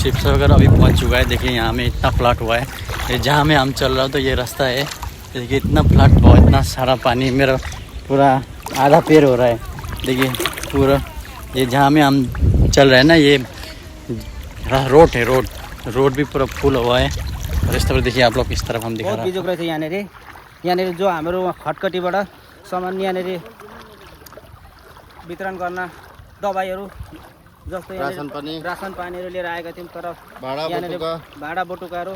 शिवसागर अभी पहुंच चुका है। देखिए यहाँ में इतना फ्लड हुआ है, ये जहाँ में हम चल रहा हूँ तो ये रास्ता है। देखिए इतना फ्लड हुआ, इतना सारा पानी, मेरा पूरा आधा पैर हो रहा है। देखिए पूरा ये जहाँ में हम चल रहे हैं ना, ये रोड है, रोड भी पूरा फुल हुआ है। और इस तरफ देखिए आप लोग, इस तरफ हम दिखा रहे हैं। बिजोग रहेछ यहाँनिर जो हाम्रो खटकटीबाट सामान यहाँनिर वितरण गर्न दबाईहरू जस्तो रासन पानीहरू लिएर आएका थियौँ, तर भाडा बटुकाहरू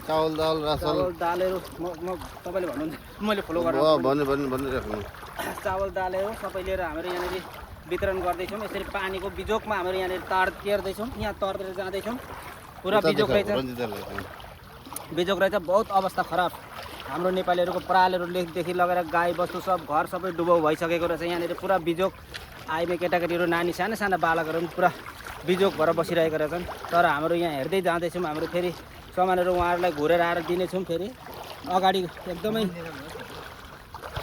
चावल दाल दालहरू म तपाईँले भन्नुहुन्छ मैले फलो गरेर चावल दालहरू सबै लिएर हाम्रो यहाँनिर वितरण गर्दैछौँ। यसरी पानीको बिजोगमा हाम्रो यहाँनिर तार तेर्दैछौँ, यहाँ तर्दै जाँदैछौँ। पुरा बिजोग रहेछ, बहुत अवस्था खराब। हाम्रो नेपालीहरूको परालहरूदेखि लगेर गाई बस्तु सब घर सबै डुबाउ भइसकेको रहेछ। यहाँनिर पुरा बिजोग, आइमे केटाकेटीहरू, नानी साना साना बालकहरू पनि पुरा बिजोग भएर बसिरहेका रहेछन्। तर हाम्रो यहाँ हेर्दै जाँदैछौँ, हाम्रो फेरि सामानहरू उहाँहरूलाई घुरेर आएर दिनेछौँ। फेरि अगाडि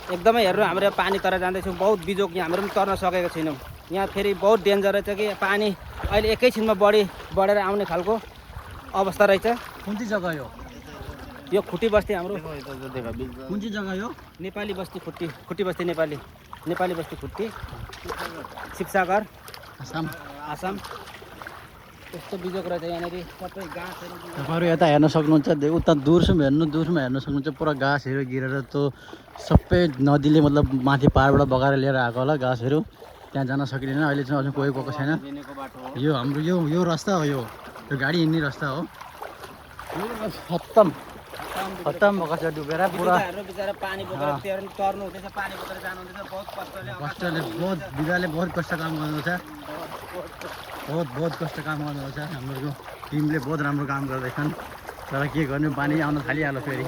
एकदमै हेर्नु, हाम्रो यहाँ पानी तर जाँदैछौँ, बहुत बिजोग, यहाँ हाम्रो पनि तर्न सकेको छैनौँ। यहाँ फेरि बहुत डेन्जर रहेछ कि पानी अहिले एकैछिनमा बढेर आउने खालको अवस्था रहेछ। कुन चाहिँ जग्गा हो यो खुट्टी बस्ती हाम्रो, कुन चाहिँ जग्गा हो? नेपाली बस्ती खुट्टी बस्ती, नेपाली बस्ती खुट्टी, शिवसागर, आसाम। त्यस्तो बिजोग रहेछ यहाँनिर, सबै गाछहरू। तपाईँहरू यता हेर्न सक्नुहुन्छ, उता दूरसम्म हेर्न सक्नुहुन्छ, पुरा घाँसहरू गिरेर त सबै नदीले मतलब माथि पाहाडबाट बगाएर लिएर आएको होला घाँसहरू। त्यहाँ जान सकिँदैन, अहिले चाहिँ अझै कोही गएको छैन। यो हाम्रो यो रास्ता हो, यो गाडी हिँड्ने रास्ता हो। खत्तम भएको छ, डुबेर पुरा बिचरा पानी बोकेर तर्नु हुँदैछ, पानी बोकेर जानु हुँदैछ, बहुत कष्टले बिदाले बहुत कष्ट काम गर्नुहुन्छ, बहुत कष्ट काम गर्नुहुन्छ। हाम्रो टिमले बहुत राम्रो काम गर्दैछन्, तर के गर्नु, पानी आउन थालिहाल्यो फेरि।